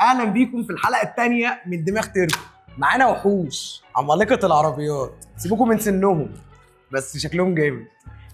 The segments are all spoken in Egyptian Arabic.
اهلا بيكم في الحلقة الثانية من دماغ تربو. معانا وحوش عمالقة العربيات، سيبوكم من سنهم بس شكلهم جامد.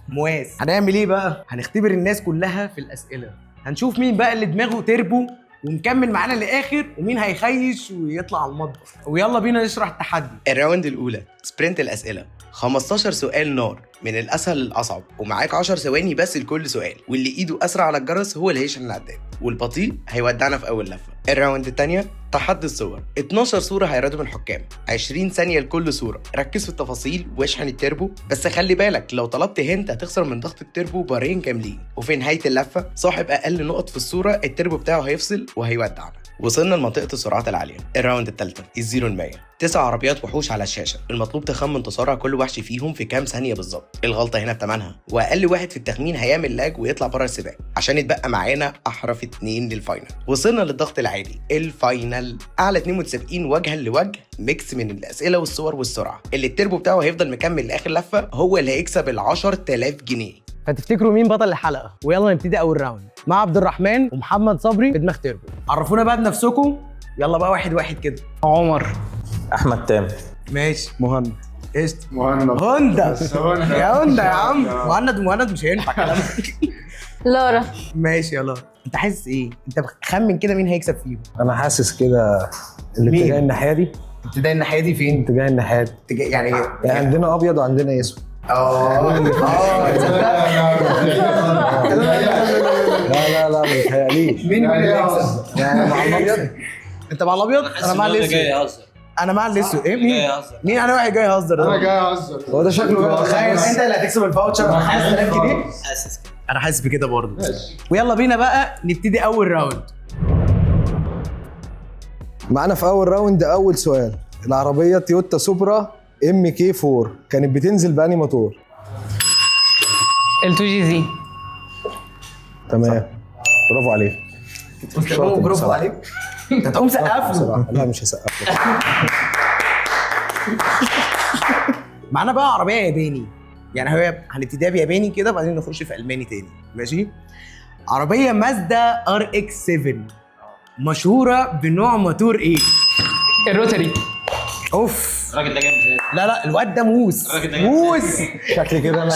مواس. هنعمل ايه بقى؟ هنختبر الناس كلها في الاسئلة، هنشوف مين بقى اللي دماغه تربو ومكمل معانا للاخر، ومين هيخيش ويطلع على المطبخ. ويلا بينا نشرح التحدي. ال round الأولى sprint الأسئلة، 15 سؤال نار من الأسهل للأصعب، ومعاك 10 ثواني بس لكل سؤال، واللي إيده أسرع على الجرس هو اللي هيشحن العداد، والبطيء هيودعنا في أول لفة. ال round الثانية تحدي الصور، 12 صورة هيعرضوا من الحكام، 20 ثانية لكل صورة. ركز في التفاصيل واشحن التربو، بس خلي بالك لو طلبت hint هتخسر من ضغط التربو بارين كاملين. وفي نهاية اللفة صاحب أقل نقط في الصورة التربو بتاعه هيفصل وهيودعنا. وصلنا لمنطقة السرعات العالية. ال round الثالثة ال zero المية، تسع عربيات وحوش على الشاشة، المطلوب تخمن تسارع كل وحش فيهم في كام ثانية بالظبط. الغلطة هنا بتمنها، وأقل واحد في التخمين هيعمل lag ويطلع بره السباق عشان يتبقى معانا أحرف اتنين لل final. وصلنا للضغط العالي، ال final، أعلى اتنين متسابقين وجها لوجه، mix من الأسئلة والصور والسرعة. اللي التربو بتاعه هيفضل مكمل لآخر لفة هو اللي هيكسب ال 10000 جنيه. فتفتكروا مين بطل الحلقة؟ ويلا نبتدي اول round مع عبد الرحمن ومحمد صبري في دماغ تربو. عرفونا بقى بنفسكم، يلا بقى واحد واحد كده. عمر. احمد تامر. ماشي. مهند. قشطه. مهند. هوندا. بس هوندا. يا هوندا يا عم، مهند مهند مش هينفع كلام. لارا. ماشي يا لارا. انت حاسس ايه؟ انت خمن كده مين هيكسب فيهم. انا حاسس كده الاتجاه الناحية دي. ابتداء الناحية دي فين؟ اتجاه الناحية دي. اتجاه يعني يعني عندنا ابيض وعندنا اسود. اه لا لا لا، ما بيتهيأليش. مين اللي هيكسب؟ يعني مع الابيض. انت مع الابيض؟ انا مع الاسود. انا مع الاسود. ايه مين؟ مين انا واحد جاي يهزر؟ انا جاي اهزر. هو ده شكله. تخيل انت اللي هتكسب ال voucher ب 5000 جنيه. حاسس كده. انا حاسس بكده برضه. ويلا بينا بقى نبتدي اول round. معانا في اول round اول سؤال، العربية تويوتا سوبرا MK 4 كانت بتنزل بأني موتور؟ ال 2JZ. تمام، برافو عليك. شاطر برافو بصراحة. عليك، انت تقوم سقف له. بصراحة لا، مش هسقف له. معانا بقى عربية ياباني، يعني هو هنبتديها بياباني كده وبعدين نخش في الماني تاني. ماشي. عربية مازدا RX 7 مشهورة بنوع موتور ايه؟ ال rotary. اوف. الراجل ده جامد. لا لا، الواد ده موس. الراجل ده جامد. موس. شكلي كده انا.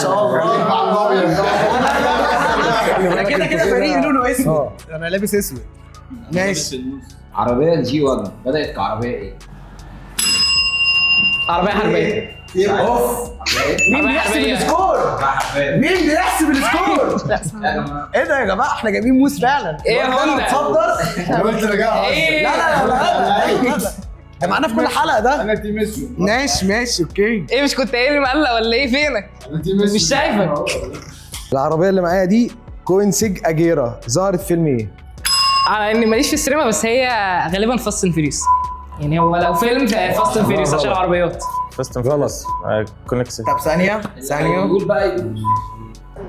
انا كده كده فريق لونه اسود. اه. انا لابس اسود. ماشي. عربية ال G-Wagon بدأت كعربية ايه؟ عربية حربيه. اوف، مين عربية بيحسب حربية. ال score؟ مين بيحسب ال score؟ ايه ده يا جماعة، احنا جايبين موس فعلا. ايه يا الواد ده هوندا؟ متصدر. انا قلت انا جاي اهزر. ايه؟ لا لا لا لا لا، ده معانا في كل حلقة ده. انا team اسود. ماشي ماشي okay. ايه، مش كنت قايل لي مقلق ولا ايه؟ فينك؟ انا team اسود. مش شايفك. العربية اللي معايا دي كوينسيج اجيرا ظهرت في فيلم ايه؟ على اني ماليش في السينما، بس هي غالبا Fast and Furious. يعني هو لو فيلم Fast and Furious عشان العربيات. Fast. غلط. كونكسن. طب ثانية ثانية. يقول بقى يقول.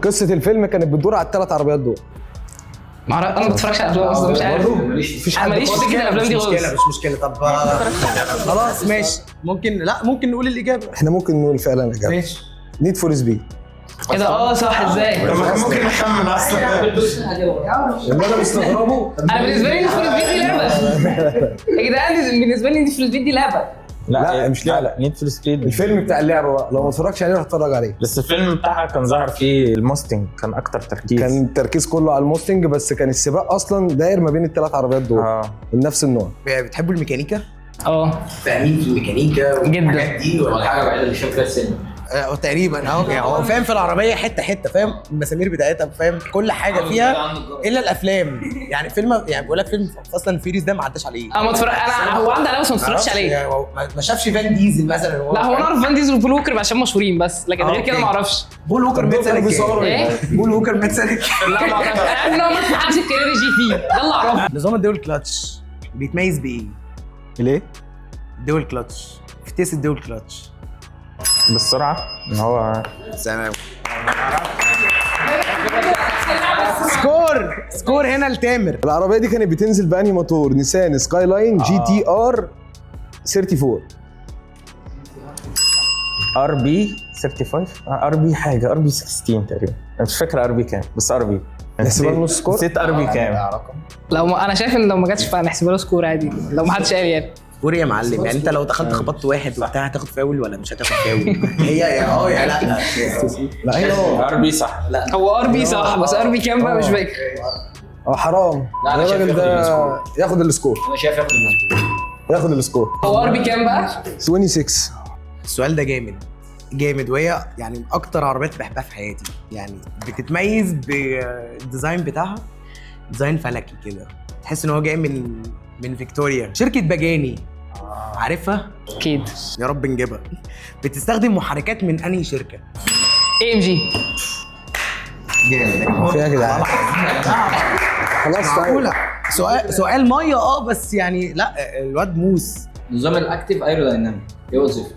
قصة الفيلم كانت بتدور على الثلاث عربيات دول. انا ما بتفرجش على افلام اصلا، مش عارف. مفيش انا حد ماليش في سكة الافلام دي مش مشكلة خالص. مش مشكلة. طب خلاص ماشي، ممكن لا ممكن نقول الاجابة. احنا ممكن نقول فعلا الاجابة. ماشي. Need for Speed. ايه ده؟ اه صح، ازاي؟ ممكن نخمن اصلا. اللي انا مستغربه. انا بالنسبة لي Need for Speed دي لعبه يا جدعان، بالنسبة لي Need for Speed دي لعبه. لا، مش لعبة. Need for Speed. الفيلم بتاع اللعبة بقى، لو ما اتفرجتش عليه روح اتفرج عليه. بس الفيلم بتاعها كان ظهر فيه الموستنج، كان اكتر تركيز. كان التركيز كله على الموستنج، بس كان السباق اصلا داير ما بين الثلاث عربيات دول من نفس النوع. بتحبوا الميكانيكا؟ اه. فاهمين في الميكانيكا والحاجات دي هو ولا؟ الحاجة الوحيدة اللي شاف فيها السينما. تقريبا اهو، يعني هو فاهم في العربية حتة حتة، فاهم المسامير بتاعتها، فاهم كل حاجة فيها الا الافلام. يعني فيلم، يعني بقول لك فيلم Fast and Furious ده ما عداش عليه. انا ما اتفرج، انا هو عدى عليا بس ما اتفرجتش عليه. يعني هو ما شافش فان ديزل مثلا. لا، هو انا اعرف فان ديزل وبول ووكر عشان مشهورين بس، لكن غير كده okay. ما اعرفش. بول ووكر مات سنة كانوا كام؟ بيصوروا ايه؟ بول ووكر مات سنة كام؟ لا ما اعرفش، انا عارف ان هو مات في حادثه كاريرا GT، ده اللي اعرفه. نظام ال dual clutch بيتميز بايه؟ ليه؟ dual clutch، فتيس ال dual clutch. بالسرعة ان هو تمام. score score هنا لتامر. العربية دي كانت بتنزل بأنهي موتور؟ نيسان سكاي لاين GTR 34. RB 35، RB حاجه، RB 16 تقريبا، انا مش فاكر RB كام، بس RB. نحسبها له نص score؟ نسيت RB كام؟ لو ما انا شايف ان لو ما جاتش فهنحسبها له score عادي، لو ما حدش قال يعني. score يا معلم، يعني انت لو دخلت خبطت واحد وبتاع هتاخد فاول ولا مش هتاخد فاول؟ هي يا يا لا. لا هي RB صح. لا هو RB صح، بس RB كام بقى مش فاكر. حرام. لا انا شايف الراجل ده ياخد ال score. انا شايف ياخد ال score. ياخد ال score. هو RB كام بقى؟ 26. السؤال ده جامد جامد، وهي يعني اكتر عربيات بحبها في حياتي، يعني بتتميز بال design بتاعها، design فلكي كده، تحس ان هو جاي من فيكتوريا. شركة باجاني عارفها؟ اكيد. يا رب نجيبها. بتستخدم محركات من انهي شركة؟ AMG. جامد. في يا جدعان؟ خلاص معقولة سؤال مية بس يعني لا الواد موس. نظام ال active aerodynamic ايه وظيفته؟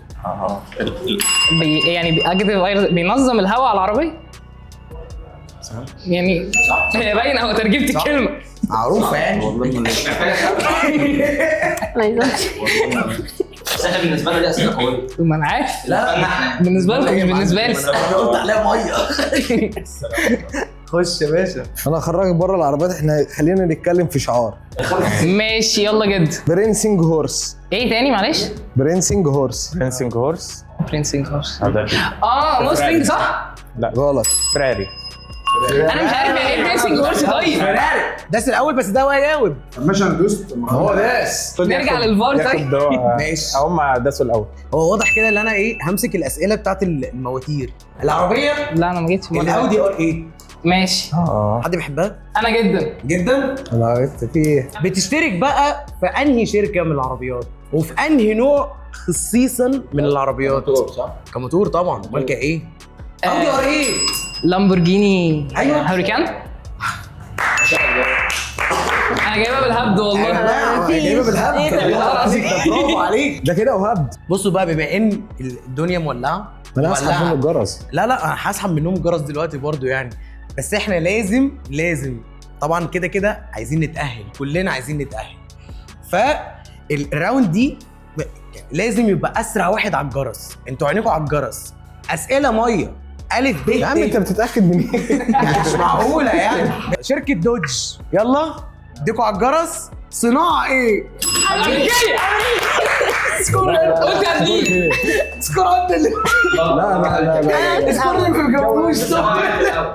يعني active بينظم الهواء على العربية يعني صح. هي باينة هو ترجمه الكلمة معروفة يعني. والله بس احنا بالنسبة لنا دي اسئلة قوية. ما انا عارف. لا بالنسبة لكم مش بالنسبة لي. انا قلت عليها مية. خش يا باشا. انا هخرجك بره العربيات، احنا خلينا نتكلم في شعار. ماشي يلا جد. Prancing Horse. ايه تاني معلش؟ Prancing Horse. Prancing Horse. Prancing Horse. Mustang صح؟ لا غلط. فراري. انا مش عارف يعني ايه Prancing Horse. طيب فراري داس الاول بس ده هو هيجاوب. طب ماشي انا دوست. هو داس. نرجع للفار. طيب ماشي. هم داسوا الاول. هو واضح كده ان انا ايه همسك الاسئلة بتاعت المواتير العربية. لا انا ما جيتش. الاودي R8. ماشي. حد بيحبها؟ انا جدا جدا. انا عرفت في ايه. بتشترك بقى في انهي شركة من العربيات وفي انهي نوع خصيصا من العربيات؟ كموتور صح؟ كموتور طبعا. امال كايه؟ اودي R8. لامبورجيني. ايوه هوريكان. ما شاء الله. انا جايبها بالهبد والله. جايبها بالهبد والله العظيم. برافو عليك. ده كده وهبد. بصوا بقى، بما ان الدنيا مولعه، انا هسحب منه الجرس. لا لا انا هسحب منهم الجرس دلوقتي برضو يعني، بس احنا لازم طبعا كده كده عايزين نتأهل، كلنا عايزين نتأهل. فال round دي لازم يبقى اسرع واحد على الجرس. انتوا عينيكوا على الجرس. اسئلة مية الف ب. يا عم انت بتتاكد من ايه؟ يعني مش معقولة يعني. شركة دوج، يلا اديكوا على الجرس. صناعة ايه؟ امريكية. score قلت قبليه. score عند لا لا لا لا score اللي ما بيجاوبوش.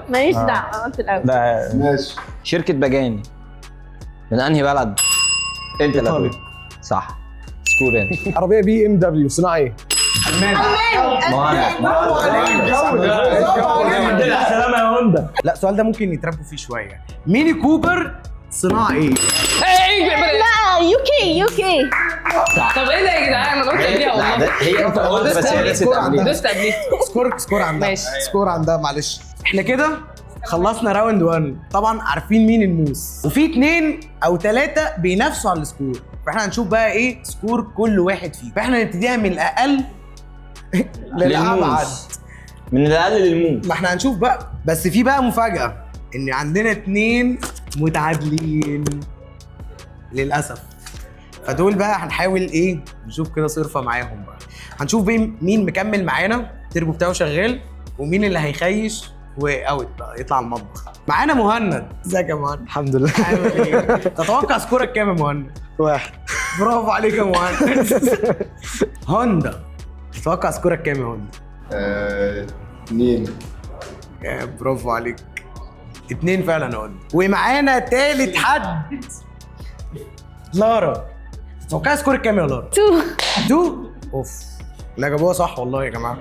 ماليش دعوه، قلت الاول. لا ماشي. شركة باجاني من انهي بلد؟ انت اللي هتقول. صح. score انت. عربية BMW صناعة ايه؟ الماني. سلامة يا هوندا. لا السؤال ده ممكن يتربوا فيه شوية. ميني كوبر صناعة ايه؟ لا UK. طب ايه ده يا جدعان؟ انا قلت قبليها والله. هي انت قلت بس هي لسه قبليها. دوست قبليها. score عندها. ماشي. score عندها معلش. احنا كده خلصنا round 1. طبعا عارفين مين الموس، وفي 2 او 3 بينافسوا على ال score، فاحنا هنشوف بقى ايه score كل واحد فيه. فاحنا نبتديها من الاقل للابعد. من الاقل للموس. ما احنا هنشوف بقى. بس في بقى مفاجأة، ان عندنا 2 متعادلين للاسف. فدول بقى هنحاول ايه نشوف كده صرفه معاهم بقى. هنشوف مين مكمل معانا التربو بتاعه شغال، ومين اللي هيخيش و out بقى يطلع المطبخ. معانا مهند. ازيك يا مهند؟ الحمد لله. عامل ايه؟ تتوقع score ك كام يا مهند؟ 1. برافو عليك يا مهند. هوندا، تتوقع score ك كام يا هوندا؟ 2. برافو عليك، 2 فعلا يا هوندا. ومعانا تالت حد، لارا. تتوقع score ك كام يا لارا؟ 2. اوف، لا جابوها صح والله يا جماعة.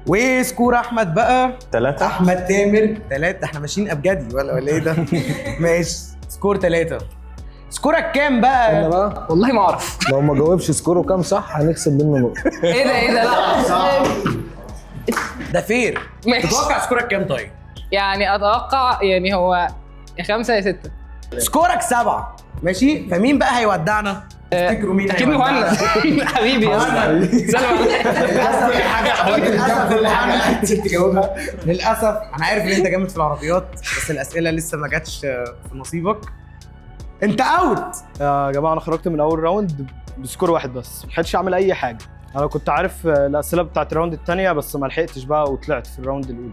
و score احمد بقى 3. احمد تامر 3. احنا ماشيين ابجدي ولا ايه ده؟ ماشي، score 3. score ك كام بقى؟ بقى والله ما اعرف. لو ما جاوبش score ه كام صح هنكسب منه نقطة. ايه ده ايه ده؟ لا ده fair. ماشي. تتوقع score ك كام طيب؟ يعني اتوقع يعني هو يا 5 يا 6. score ك 7. ماشي، فمين بقى هيودعنا؟ تفتكروا مين اكيد مهند. حبيبي يا اسطى، سلام. للاسف تجاوبها. للاسف انا عارف ان انت جامد في العربيات، بس الاسئلة لسه ما جاتش في نصيبك. انت out يا جماعة. انا خرجت من اول round ب score 1 بس، ما لحقتش اعمل اي حاجة. انا كنت عارف الاسئلة بتاعت ال round الثانية بس ما لحقتش بقى وطلعت في ال round الاولى.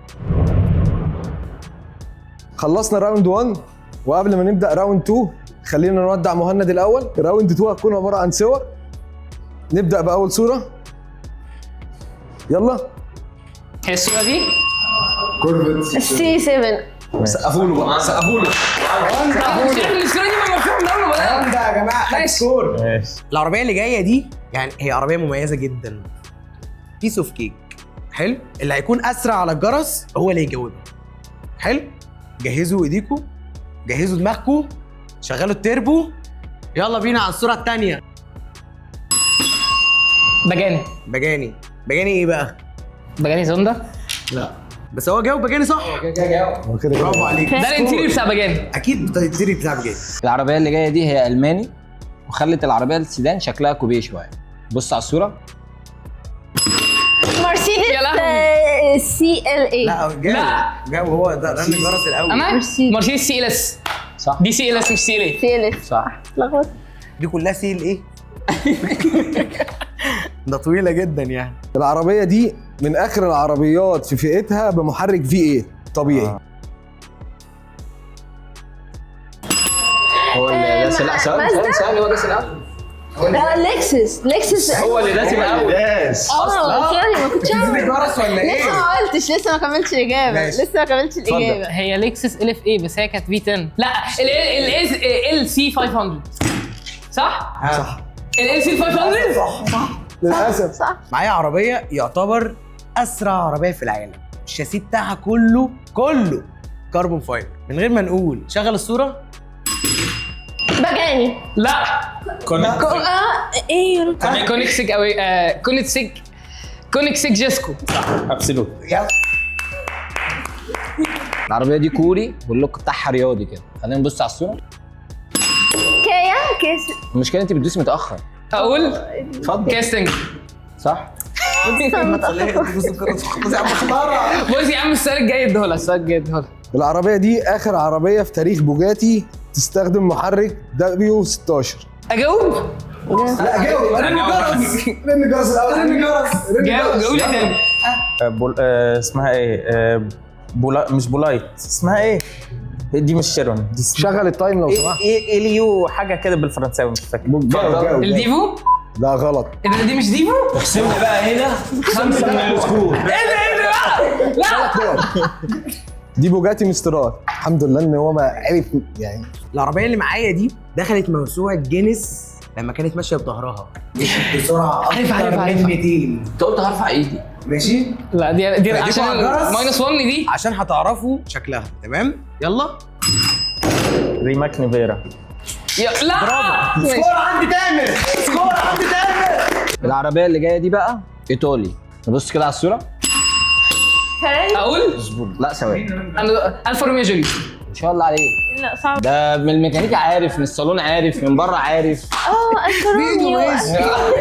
خلصنا round 1، وقبل ما نبدا round 2 خلينا نودع مهند الاول. round 2 هتكون عبارة عن صور. نبدا باول صوره، يلا. هي الصورة دي Corvette C7. سقفوا له بقى، سقفوا له. الصورة دي ما مفهوم من اول ما بدأنا. ده يا جماعة ماشي. score. ماشي. العربية اللي جاية دي يعني هي عربية مميزة جدا، piece of cake. حلو، اللي هيكون اسرع على الجرس هو اللي يجاوبها. حلو، جهزوا ايديكم، جهزوا دماغكم، شغلوا التربو، يلا بينا على الصورة الثانية. Pagani. Pagani. Pagani ايه بقى؟ Pagani Zonda. لا بس هو جاوب Pagani صح. هو كده برافو عليك. ده ال interior بتاع Pagani. اكيد ال interior بتاع Pagani. العربية اللي جاية دي هي الماني، وخلت العربية السيدان شكلها coupe شوية. بص على الصورة. مرسيدس يا لهوي. CLA. لا جاوب. جاوب، هو ده رن الجرس الاول. انا مرسيدس CLS. صح. دي CLS مش CLA. CLS. صح. اتلخبط. دي كلها CLA. ده طويلة جدا يعني. العربية دي من اخر العربيات في فئتها بمحرك V8 طبيعي. هو اللي داس؟ لا، ثواني ثواني ثواني، هو داس الاول. لا، Lexus Lexus. هو اللي داس الاول. داس. اه sorry، ما كنتش تنزل اعرف. الجرس ولا ايه؟ لسه ما قلتش، لسه ما كملتش الاجابة. ماشي. لسه ما كملتش الاجابة. هي Lexus LFA، بس هي كانت V10. لا، ال LC 500 صح؟ صح. LC 500 صح. للاسف. صح. معايا عربية يعتبر اسرع عربية في العالم، الشاسيه بتاعها كله كله carbon fiber. من غير ما نقول شغل الصورة. Pagani. لا. ايه يا رب. Koenigsegg او Koenigsegg، Koenigsegg Jesko. Absolute. يلا. العربية دي كوري، وال look بتاعها رياضي كده. خلينا نبص على الصورة. كيا كيس. المشكلة انت بتدوسي متاخر. اقول اتفضل. Kia Stinger. صح. بص يا عم، السؤال الجاي اديهولها، السؤال الجاي اديهولها. العربية دي اخر عربية في تاريخ بوجاتي تستخدم محرك W16. اجاوب؟ لا جاوب، رن الجرس، رن الجرس الاول، رن الجرس. جاوب، جاوب تاني. بول... اسمها ايه؟ بولا... مش Bolide، اسمها ايه؟ دي مش Chiron دي اسمها شغل ال time لو سمحت. ايه اليو حاجة كده بالفرنساوي، مش فاكر. جاوب جاوب. ال Divo؟ لا غلط. ايه ده، دي مش Divo؟ اخصمنا بقى هنا 5 من ال score. ايه ده، ايه ده بقى؟ لا. دي Bugatti Mistral. الحمد لله ان هو ما عرف يعني. العربية اللي معايا دي دخلت موسوعة جينيس لما كانت ماشية بظهرها، مشيت بسرعة عارف، عارف، اكتر عارف. من 200. انت قلت هرفع ايدي. ماشي. لا دي فدي عشان على الجرس. minus 1 دي. عشان هتعرفوا شكلها. تمام، يلا. Rimac Nevera. لا برافو. score عندي تامر، score عندي تامر. العربية اللي جاية دي بقى ايطالي. نبص كده على الصورة. فيراري. اقول لا ثواني. انا Alfa Romeo Giulia. ان شاء الله عليك. لا صعب. ده من الميكانيكا عارف، من الصالون عارف، من بره عارف. اه Alfa Romeo.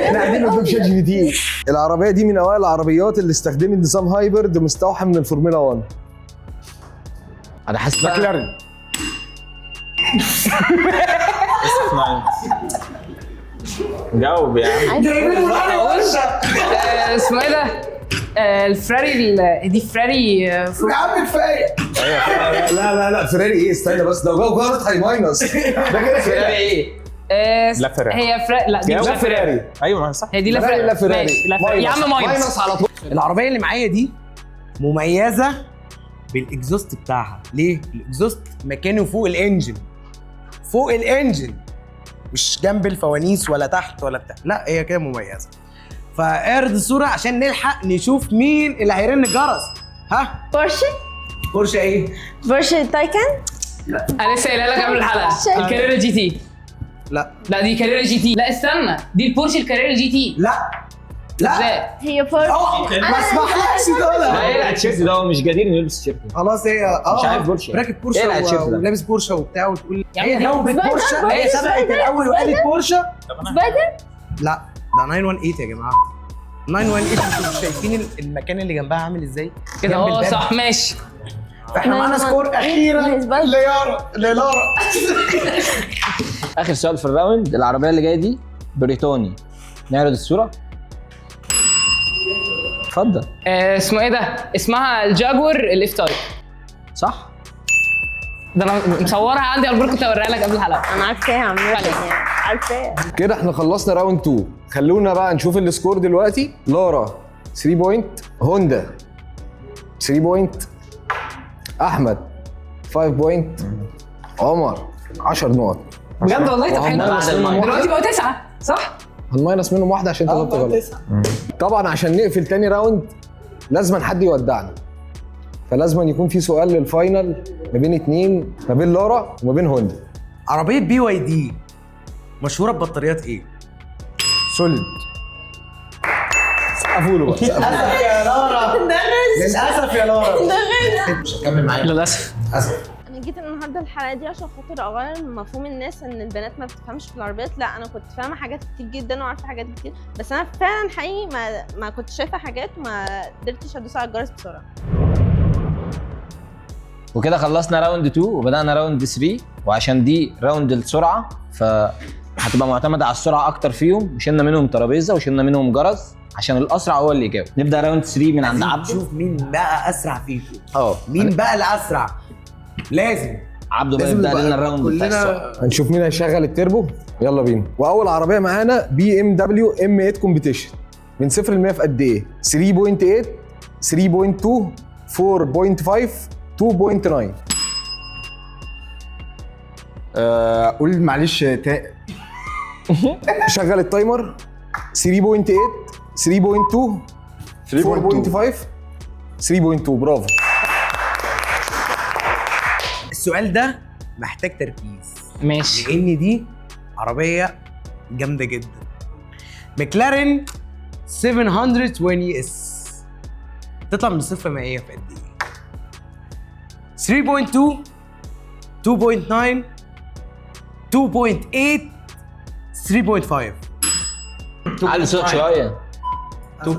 احنا قاعدين قدام ChatGPT. العربية دي من اوائل العربيات اللي استخدمت نظام hybrid مستوحى من الفورمولا 1. انا حاسس بقى McLaren. SF9. جاوب يا عم. اسمه ايه ده؟ الفراري دي فراري يا عم كفاية. لا لا لا، فيراري ايه؟ استنى بس، لو جاوب غلط هي minus. ده كده فيراري ايه؟ لا فيراري. هي فراري. لا دي مش جاوب. فيراري. ايوه ما صح. هي دي لا فيراري، فراري. لا فيراري. ماشي، لا فراري. يا عم minus. على طول. العربية اللي معايا دي مميزة بال exhaust بتاعها. ليه؟ ال exhaust مكانه فوق ال engine، فوق ال engine، مش جنب الفوانيس ولا تحت ولا بتاع. لا هي كده مميزة. فاعرض الصورة عشان نلحق نشوف مين اللي هيرن الجرس. ها؟ بورشه. بورشه ايه؟ Porsche Taycan. انا لسه قايلها لك قبل الحلقة، ال Carrera GT. لا. لا دي Carrera GT. لا استنى، دي ال Porsche ال Carrera GT. لا لا. ازاي؟ هي بورشه. ما اسمحلكش تقولها. لا يقلع التيشيرت ده، هو مش جدير انه يلبس التيشيرت ده. خلاص هي مش عارف بورشه. راكب بورشه ايه التيشيرت ده؟ ولابس بورشه وبتاع وتقول يا عم هي دي جاوبت Spyder، بورشه، هي Spyder، سبقت Spyder، الاول وقالت بورشه. Spyder. لا ده 918 يا جماعة، 918. انتوا مش شايفين المكان اللي جنبها عامل ازاي؟ كده جنب اه الباب. صح ماشي. فاحنا معانا score اخيرا Spyder. ليارا للارا. اخر سؤال في ال round. العربية اللي جاية دي بريطاني. نعرض الصورة. اتفضل. اسمه ايه ده؟ اسمها ال Jaguar ال F-Type. صح. ده انا مصورها عندي على ال board، كنت اوريها لك قبل الحلقة. انا عارفاها عامة يعني، عارفاها. كده احنا خلصنا round 2. خلونا بقى نشوف ال score دلوقتي. لارا 3 point، هوندا 3 point، احمد 5 point، عمر 10 نقط. بجد والله؟ طب حلو. وهن minus منهم واحدة. دلوقتي بقوا 9 صح؟ هن minus منهم واحدة عشان انت جاوبت غلط. طبعا عشان نقفل تاني round لازم حد يودعنا، فلازم يكون في سؤال لل final ما بين اتنين، ما بين لارا وما بين هوندا. عربية BYD مشهورة ببطاريات ايه؟ solid. سقفوا له بقى، سقفوا له. يا لارا، للاسف يا لارا مش هتكمل معايا. للاسف. انا جيت النهارده الحلقة دي عشان خاطر اغير مفهوم الناس ان البنات ما بتفهمش في العربيات. لا، انا كنت فاهمه حاجات كتير جدا وعارفه حاجات كتير، بس انا فعلا حقيقي ما كنت شايفه حاجات وما قدرتش ادوس على الجرس بسرعة. وكده خلصنا round 2 وبدأنا round 3، وعشان دي round السرعة فهتبقى معتمدة على السرعة أكتر فيهم. وشلنا منهم ترابيزة وشلنا منهم جرس عشان الأسرع هو اللي يجاوب. نبدأ round 3 من عند عبده. شوف مين بقى اسرع فيكم. مين بقى الاسرع؟ لازم عبده بقى لازم يبدأ نبقى لنا ال round بتاع السرعة. هنشوف مين هيشغل التربو. يلا بينا. واول عربية معانا BMW M8 Competition، من 0 ل 100 في قد ايه؟ 3.8، 3.2، 4.5، 2.9. قول معلش شغل ال timer. 3.8، 3.2، 4.5، 3.2. برافو. السؤال ده محتاج تركيز. ماشي. لان دي عربية جامدة جدا. مكلارين 720 S تطلع من 0 ل 100 في قد ايه؟ 3.2، 2.9، 2.8، 3.5. علي صوت شوية. 2.8.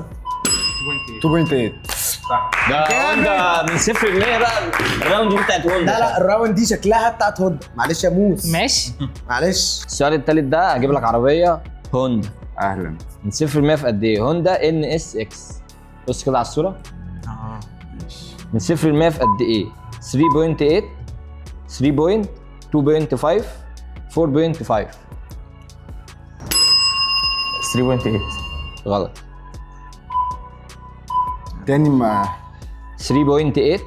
ده هوندا من 0 ل 100 بقى. ال round دي بتاعت هوندا. لا لا، ال round دي شكلها بتاعت هوندا. معلش يا موس. ماشي. معلش. السؤال التالت ده هجيب لك عربية هوندا. اهلا. من 0 ل 100 في قد ايه؟ هوندا NSX. بص كده على الصورة. ماشي. من 0 ل 100 في قد ايه؟ 3.8، 3.2.5، 4.5. 3.8. غلط. تاني ما 3.8،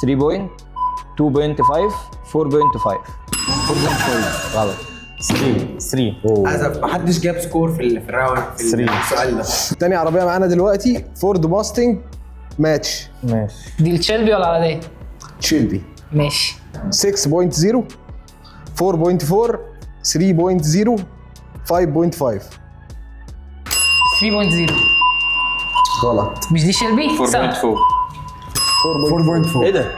3.2.5، 4.5. 4.5. غلط. 3. للاسف محدش جاب score في ال round في السؤال ده. تاني عربية معانا دلوقتي فورد موستنج ماتش. ماشي. دي التشيلبي ولا العادية؟ تشيلبي. ماشي. 6.0، 4.4، 3.0، 5.5. 3.0. غلط. مش دي شيلبي؟ 4.4. 4.4. ايه ده؟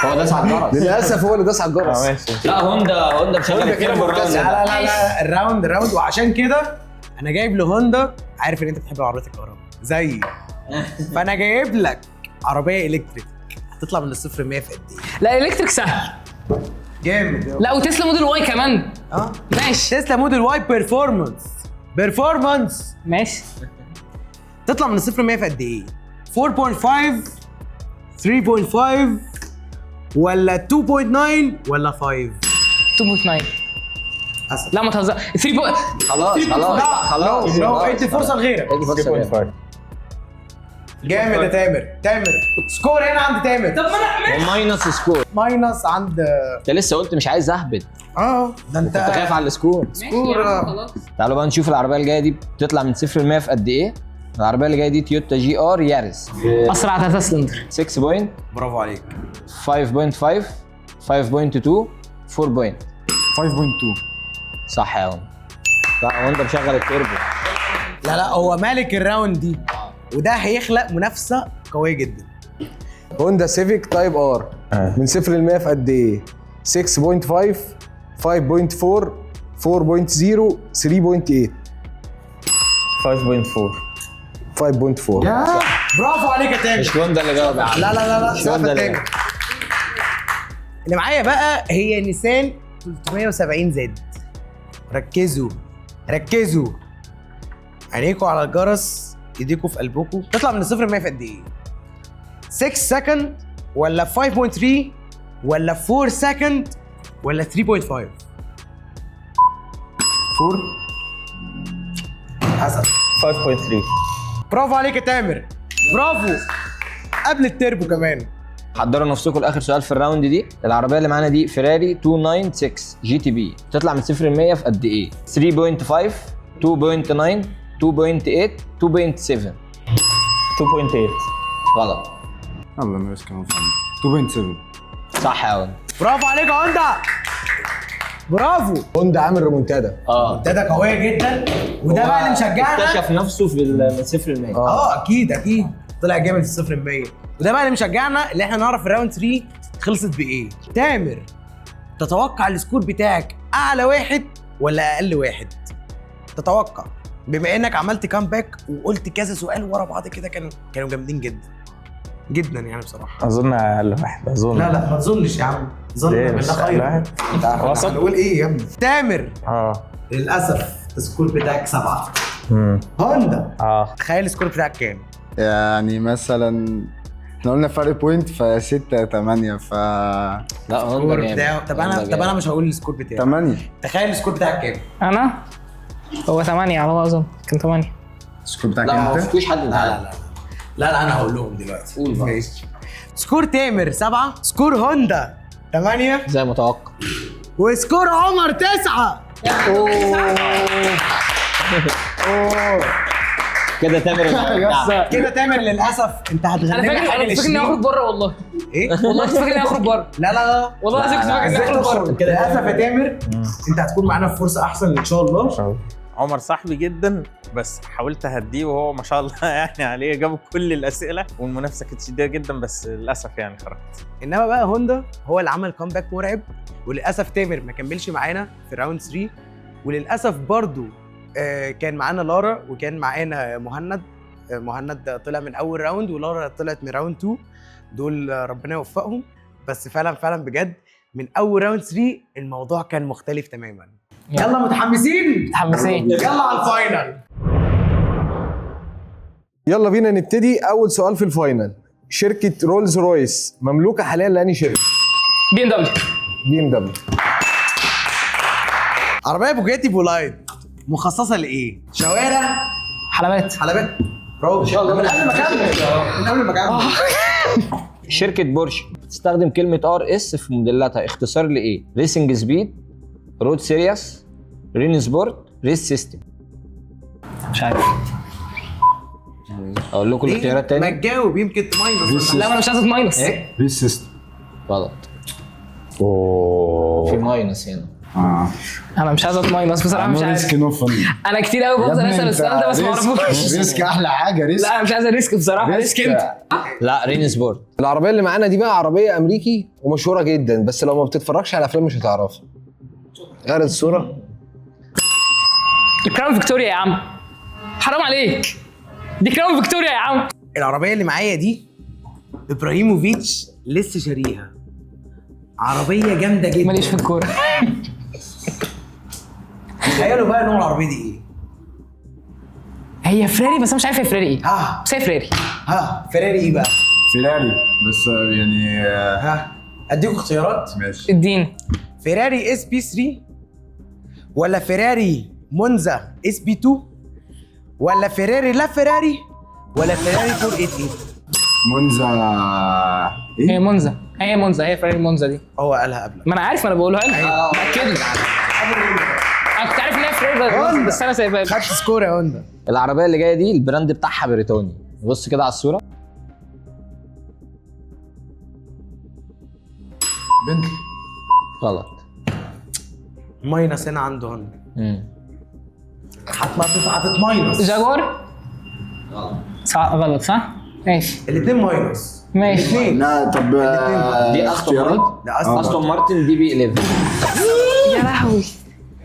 هو داس على الجرس. للاسف هو اللي داس على الجرس. ماشي. لا، هوندا مشغل التربو ال round لا ده. لا لا لا، ال round round، وعشان كده انا جايب لهوندا. عارف ان انت بتحب العربيات الكهرباء زيي، فانا جايب لك عربية electric هتطلع من الصفر 100 في قد ايه؟ لا، electric سهل. جامد. لا، وتسلا Model Y كمان. ماشي. تسلا Model Y Performance. Performance. ماشي. تطلع من الصفر 100 في قد ايه؟ 4.5، 3.5، ولا 2.9، ولا 5؟ 2.9. أسف. لا ما تهزر. 3. خلاص خلاص خلاص. no، ادي فرصة لغيرك. ادي فرصة لغيرك. 3.5. جامد يا تامر. تامر score هنا عند تامر. طب ما انا و minus score. minus عند. انت لسه قلت مش عايز اهبد. ده انت كنت خايف على ال score. score. خلاص. تعالوا بقى نشوف العربية الجاية دي بتطلع من 0 ل 100 في قد ايه. العربية اللي جاية دي تويوتا GR يارس. اسرع 3 سلندر. 6 point، برافو عليك. 5.5، 5.2، 4. 5.2. صح يا هوندا. لا هوندا مشغل التربو. لا لا، هو مالك ال round دي، وده هيخلق منافسه قوية جدا. هوندا سيفيك Type R من 0 ل 100 في قد ايه؟ 6.5، 5.4، 4.0، 3.8. 5.4. 5.4. برافو عليك يا تامر. مش هوندا اللي جاوب يا عم. لا لا لا لا، مش سقف هوندا اللي تامر. جاوب. اللي معايا بقى هي نيسان 370 Z. ركزوا ركزوا، عينيكوا على الجرس، ايديكوا في قلبكوا. تطلع من الصفر 100 في قد ايه؟ 6 second ولا 5.3 ولا 4 second ولا 3.5؟ 4. حسب. 5.3. برافو عليك يا تامر، برافو، قبل التربو كمان. حضروا نفسكم لاخر سؤال في ال round دي. العربية اللي معانا دي فيراري 296 GTB، تطلع من 0 ل 100 في قد ايه؟ 3.5، 2.9، 2.8، 2.7. 2.8. غلط. يلا no risk no fun. 2.7. صح يا هوندا. برافو عليك يا هوندا، برافو. هوندا عامل ريمونتادا. ريمونتادا قوية جدا، وده بقى اللي مشجعنا. اكتشف نفسه في من 0 ل 100. اكيد اكيد طلع جامد في 0 ل 100، وده بقى اللي مشجعنا اللي احنا نعرف ال round 3 خلصت بايه. تامر، تتوقع ال score بتاعك اعلى واحد ولا اقل واحد؟ تتوقع بما انك عملت comeback وقلت كذا سؤال ورا بعض كده كانوا جامدين جدا جدا يعني بصراحة. اظن اقل واحد، اظن. لا لا ما تظنش يا عم، ظن بالله خير. هنقول ايه يا ابني؟ تامر للاسف ال score بتاعك 7. هوندا تخيل ال score بتاعك كام؟ يعني مثلا احنا قلنا فرق point، ف 6 8 ف لا هوندا جامد. طب انا مش هقول ال score بتاعي. 8. تخيل ال score بتاعك كام؟ انا هو 8 على ما اظن، كان 8. ال score بتاعك لا انت؟ ما فيش حد. لا لا لا لا انا هقول لهم دلوقتي. قول بقى. ماشي. score تامر 7، score هوندا 8 زي متوقع، و score عمر 9. كده تامر. كده تامر للاسف انت هتغني. انا فاكر انا فاكر اني هخرج بره والله. ايه؟ والله كنت فاكر اني هخرج بره. لا لا لا والله العظيم كنت فاكر اني هخرج بره. للاسف يا تامر انت هتكون معانا في فرصة احسن ان شاء الله. عمر صاحبي جدا، بس حاولت اهديه وهو ما شاء الله يعني عليه جاب كل الاسئلة، والمنافسه كانت شديدة جدا، بس للاسف يعني خرجت. انما بقى هوندا هو اللي عمل comeback مرعب، وللاسف تامر ما كملش معانا في round 3، وللاسف برضو كان معانا لارا وكان معانا مهند. مهند طلع من اول round ولارا طلعت من round 2، دول ربنا يوفقهم. بس فعلا فعلا بجد من اول round 3 الموضوع كان مختلف تماما. يلا متحمسين؟ متحمسين. يلا على ال final. يلا بينا نبتدي. اول سؤال في ال final، شركة رولز رويس مملوكة حاليا لأنهي شركة؟ بي ام دبليو. بي ام دبليو. عربية بوجاتي بولايد مخصصة لايه؟ شوارع، حلبات. حلبات. برافو ان شاء الله. من قبل ما اكمل، من قبل ما اكمل. شركة بورش بتستخدم كلمة RS في موديلاتها، اختصار لايه؟ racing speed، road series، Rennsport، race system. مش عارف. اقول لكم الاختيارات تاني؟ ما تجاوب يمكن ت minus. لا انا مش عايز minus. ايه؟ race system. غلط. اوه في minus هنا. انا مش عايز ات minus بصراحة، مش عارف. risk no fun. انا كتير قوي بفضل اسال السؤال ده بس ما اعرفوش. risk احلى حاجة، risk. لا انا مش عايز risk بصراحة، risk انت. لا Rennsport. العربية اللي معانا دي بقى عربية امريكي ومشهوره جدا، بس لو ما بتتفرجش على افلام مش هتعرفها. اعرض الصورة. الكراون فيكتوريا يا عم، حرام عليك، دي كراون فيكتوريا يا عم. العربية اللي معايا دي ابراهيموفيتش لسه شاريها، عربية جامدة جدا. ماليش في الكورة. تخيلوا بقى نوع العربية دي ايه؟ هي فراري، بس انا مش عارف هي فراري ايه. بس هي فراري. فراري ايه بقى؟ فيراري بس يعني. اديكم اختيارات. ماشي اديني. فيراري SP 3 ولا فيراري مونزا SP 2 ولا فيراري لا فيراري ولا فيراري 488؟ مونزا. ايه؟ هي مونزا، هي مونزا، هي فيراري مونزا دي. هو قالها قبلك. ما انا عارف، ما انا بقولها لك. اكيد انا كنت عارف ان هي فيراري بس انا سايبها. خدت score يا هوندا. العربية اللي جاية دي ال brand بتاعها بريطاني، بص كده على الصورة. بنتلي. غلط. minus هنا عنده هوندا. هتت minus. جاكوار. غلط. صح غلط صح؟ ماشي. الاثنين minus. ماشي. الاثنين. لا طب دي استون مارتن. ده استون مارتن DB 11. يا لهوي،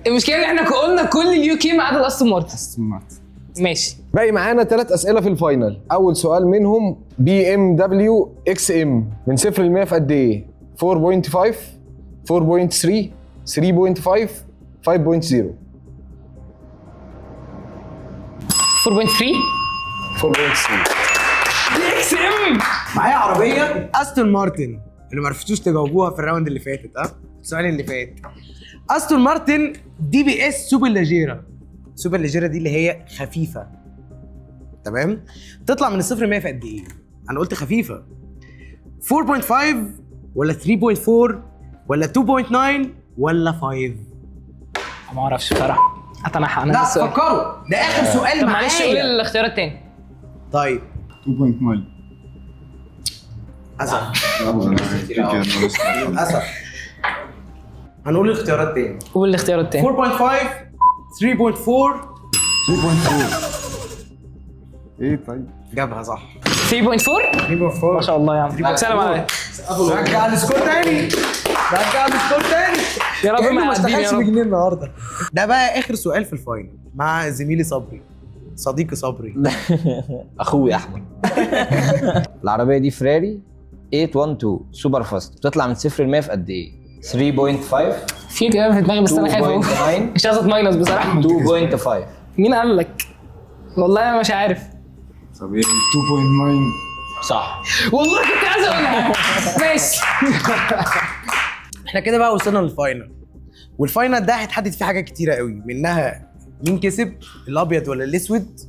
المشكلة ان احنا قلنا كل ال UK ما عدا الاستون مارتن. استون مارتن. ماشي. باقي معانا 3 اسئلة في ال final. اول سؤال منهم بي ام دبليو اكس ام من 0 ل 100 في قد ايه؟ 4.5، 4.3، 3.5، 5.0. 4.3. 4.3. دي XM. معايا عربية استون مارتن اللي ما عرفتوش تجاوبوها في ال round اللي فاتت. السؤال اللي فات، استون مارتن DBS Superleggera. Superleggera دي اللي هي خفيفة، تمام؟ تطلع من الصفر 100 في قد ايه؟ انا قلت خفيفة. 4.5 ولا 3.4 ولا 2.9 ولا 5؟ ما اعرفش بصراحة، اتنحى انا. لا فكروا، ده اخر سؤال طب معايا. معلش قول الاختيارات تاني. طيب 2.9. اسف للاسف هنقول الاختيارات تاني. قول الاختيارات تاني. 4.5 3.4 3.4. ايه طيب جابها صح. 3.4 3.4 ما شاء الله يا عم، سلام عليك. رجع ال score تاني، رجع ال score تاني يا رب. ما ما اشتغلش يا رب. بجنيه النهارده. ده بقى اخر سؤال في ال final مع زميلي صبري، صديقي صبري. اخوي احمد. العربية دي فراري 812 super fast، بتطلع من 0 ل 100 في قد ايه؟ 3.5 في كلام في دماغي بس انا خايف اقول، 2.9 مش عايز اتماينس بصراحة. 2.5. مين قال لك؟ والله انا مش عارف. طب ايه 2.9؟ صح. والله كنت عايز اقولها. ماشي. احنا كده بقى وصلنا لل final، وال final ده هيتحدد فيه حاجات كتيرة قوي، منها مين كسب الابيض ولا الاسود،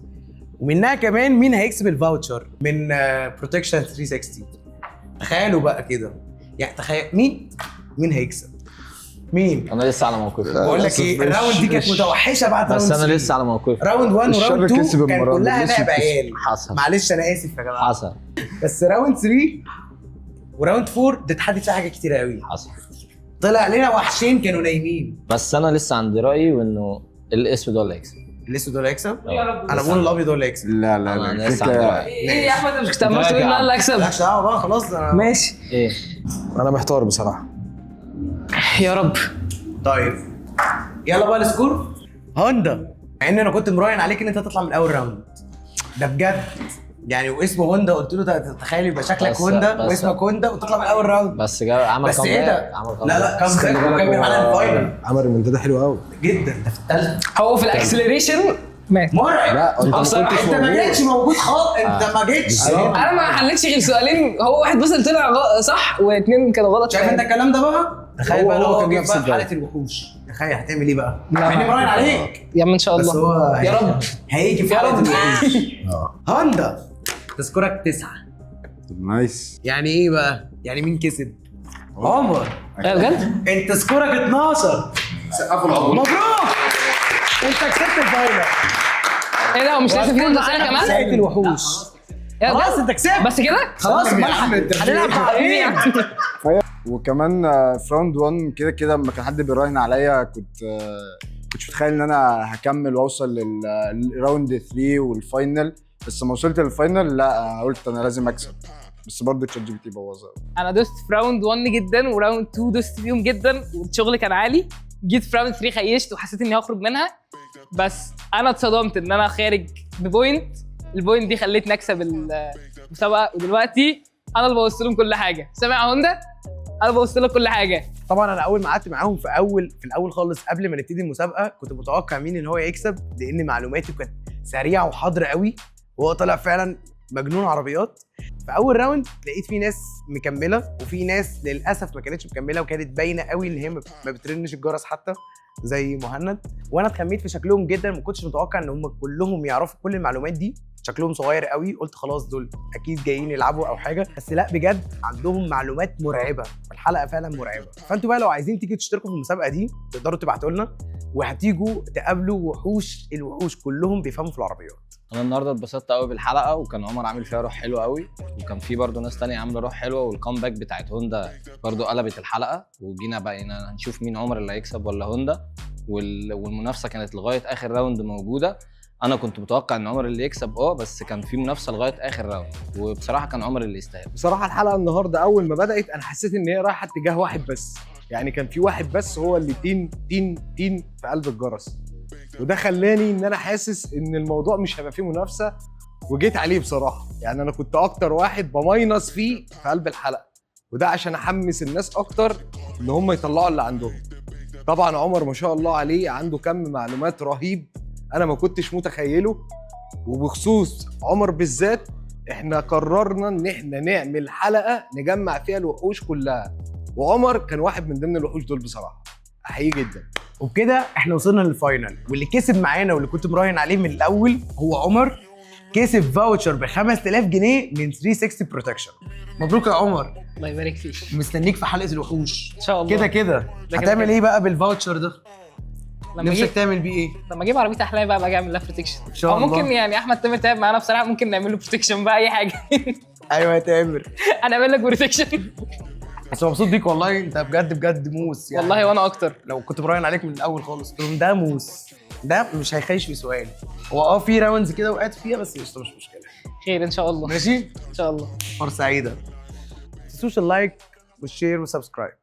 ومنها كمان مين هيكسب ال voucher من Protection 360. تخيلوا بقى كده، يعني تخيل مين هيكسب مين. انا لسه على موقفي. بقول لك ايه، ال round دي كانت متوحشه بعد بس round انا 3. لسه على موقفي. round 1 الشر و round 2 كسب كان المرة دي، كلها الأسود لعب كسب. عيال. حصل. معلش انا اسف يا جماعة، حصل. بس round 3 و round 4 ده اتحدد فيها حاجات كتيرة قوي. حصل. طلع لنا وحشين كانوا نايمين. بس انا لسه عند رايي وانه الاسود هو اللي هيكسب. الاسود هو اللي هيكسب؟ يا رب. انا بقول الابيض هو اللي هيكسب. لا لا أنا لا لسه عند كده. رأيي. ايه يا احمد، مش كنت عمال تقول ان انا اللي اكسب؟ مالكش دعوه بقى خلاص. أنا... ماشي. ايه انا محتار بصراحة. يا رب. طيب يلا بقى ال score. هوندا، مع ان انا كنت مراهن عليك ان انت تطلع من اول round ده بجد يعني، واسمه هوندا قلت له تخيل يبقى شكلك هوندا واسمك هوندا وتطلع من اول round. بس جا عمل بس ايه ده؟ عمل لا لا comeback وكمل معانا ال final. عمل ريمونتادا حلو قوي جدا، ده في الثالثة هو في ال acceleration مات. مرعب. لا انت ما كنتش انت ما جيتش موجود خالص، انت ما جيتش. انا ما حلتش غير سؤالين، هو واحد بس اللي طلع صح واثنين كانوا غلط. شايف انت الكلام ده بقى؟ تخيل بقى لو هو كان جه بقى في نفس حاله الوحوش، تخيل هتعمل ايه بقى؟ لا. مع اني مراهن عليك يا عم ان شاء بس الله. هو يا رب هيجي في يا حاله رب. الوحوش. هوندا تذكرك 9. طب nice. يعني ايه بقى؟ يعني مين كسب؟ عمر. ايه بجد؟ انت score ك 12. سقفوا العمر. مبروك، انت كسبت ال final. ايه ده، هو مش لسه في round اسئلة كمان؟ ساعة الوحوش. خلاص انت كسبت. بس كده؟ خلاص هنلعب بعدين. وكمان في round 1 كده كده لما كان حد بيراهن عليا كنتش متخيل ان انا هكمل واوصل لل round 3 وال final، بس لما وصلت لل final لا انا قلت انا لازم اكسب، بس برضه ChatGPT بوظها. انا دوست في round 1 جدا و round 2 دوست فيهم جدا والشغل كان عالي، جيت في round 3 خيشت وحسيت اني هخرج منها، بس انا اتصدمت ان انا خارج ب point، ال point دي خلتني اكسب المسابقة، ودلوقتي انا اللي بوظت لهم كل حاجة. سامع يا هوندا؟ انا بوظت لك كل حاجة. طبعا انا اول ما قعدت معاهم في الاول خالص قبل ما نبتدي المسابقة كنت متوقع مين ان هو يكسب، لان معلوماته كانت سريعة وحاضره قوي، وهو طلع فعلا مجنون عربيات. في اول round لقيت في ناس مكملة وفي ناس للاسف ما كانتش مكملة، وكانت باينة قوي ان هي ما بترنش الجرس حتى زي مهند، وانا اتخميت في شكلهم جدا، ما كنتش متوقع ان هم كلهم يعرفوا كل المعلومات دي. شكلهم صغير قوي، قلت خلاص دول اكيد جايين يلعبوا او حاجة، بس لا بجد عندهم معلومات مرعبة، والحلقة فعلا مرعبة. فانتوا بقى لو عايزين تيجوا تشتركوا في المسابقة دي تقدروا تبعتوا لنا، وهتيجوا تقابلوا وحوش الوحوش كلهم بيفهموا في العربيات. انا النهارده اتبسطت قوي بالحلقة، وكان عمر عامل فيها روح حلوة قوي، وكان في برده ناس تانية عامله روح حلوة، وال comeback بتاعت هوندا برده قلبت الحلقة، وجينا بقينا هنشوف مين عمر اللي هيكسب ولا هوندا، والمنافسه كانت لغاية اخر round موجودة. انا كنت متوقع ان عمر اللي يكسب، بس كان في منافسه لغاية اخر round، وبصراحة كان عمر اللي يستاهل. بصراحة الحلقة النهارده اول ما بدات انا حسيت ان هي رايحة اتجاه واحد بس، يعني كان في واحد بس هو اللي تين تين تين في قلب الجرس، وده خلاني ان انا حاسس ان الموضوع مش هيبقى فيه منافسه، وجيت عليه بصراحة. يعني انا كنت اكتر واحد بماينس فيه في قلب الحلقة، وده عشان احمس الناس اكتر ان هم يطلعوا اللي عندهم. طبعا عمر ما شاء الله عليه عنده كم معلومات رهيب انا ما كنتش متخيله، وبخصوص عمر بالذات احنا قررنا ان احنا نعمل حلقة نجمع فيها الوحوش كلها، وعمر كان واحد من ضمن الوحوش دول بصراحه، احييه جدا. وبكده احنا وصلنا لل final، واللي كسب معانا واللي كنت مراهن عليه من الاول هو عمر. كسب voucher ب 5000 جنيه من 360 Protection. مبروك يا عمر. الله يبارك فيك. مستنيك في حلقة الوحوش. ان شاء الله. كده كده. ده كده هتعمل كده. ايه بقى بال voucher ده؟ لما نفسك اجيب تعمل بيه ايه؟ لما اجيب عربية احلامي بقى باجي اعمل لها protection. ان شاء او الله. ممكن يعني احمد تامر تعب معانا بصراحه، ممكن نعمل له protection بقى اي حاجه. ايوه يا تامر. انا اعمل لك protection. بس مبسوط بيك والله، انت بجد بجد موس يعني. والله وانا اكتر. لو كنت براهن عليك من الاول خالص، قلت لهم ده موس، ده مش هيخيش في سؤال. هو في rounds كده وقعت فيها، بس قشطه مش مشكله. خير ان شاء الله. ماشي. ان شاء الله. فرصة سعيده. ما تنسوش ال like وال share و subscribe.